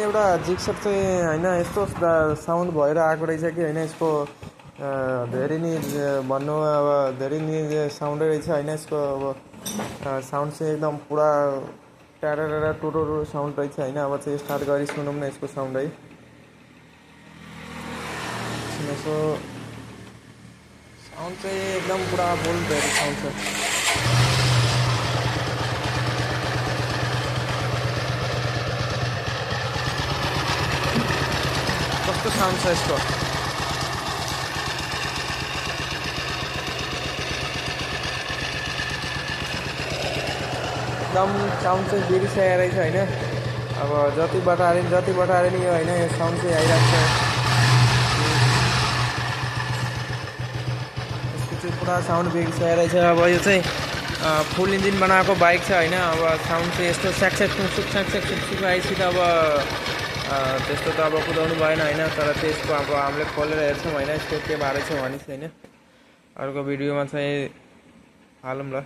एउटा जिक्सर चाहिँ होइन यस्तो साउन्ड भएर आएको रहेछ कि होइन यसको धेरै नै भन्नु अब धेरै नै साउन्डै रहेछ होइन यसको अब साउन्ड चाहिँ एकदम पुरा टाढा टुटो साउन्ड रहेछ होइन। अब चाहिँ स्टार्ट गरी सुनौँ न यसको साउन्ड है। यसो साउन्ड चाहिँ एकदम पुरा बोल्ड भएको साउन्ड छ। कस्तो साउन्ड छ यसको। एकदम साउन्ड चाहिँ बिरिसकेको रहेछ होइन। अब जति बटारे नि यो होइन यो साउन्ड चाहिँ आइरहेको छ। यसको चाहिँ पुरा साउन्ड बिरिसकेको रहेछ। अब यो चाहिँ फुल इन्जिन बनाएको बाइक छ होइन। अब साउन्ड चाहिँ यस्तो स्याक आएपछि त अब त्यस्तो त अब कुदाउनु भएन होइन। तर त्यसको अब हामीले खोलेर हेर्छौँ होइन यसको के भएको छ भने चाहिँ होइन। अर्को भिडियोमा चाहिँ हालौँ ल।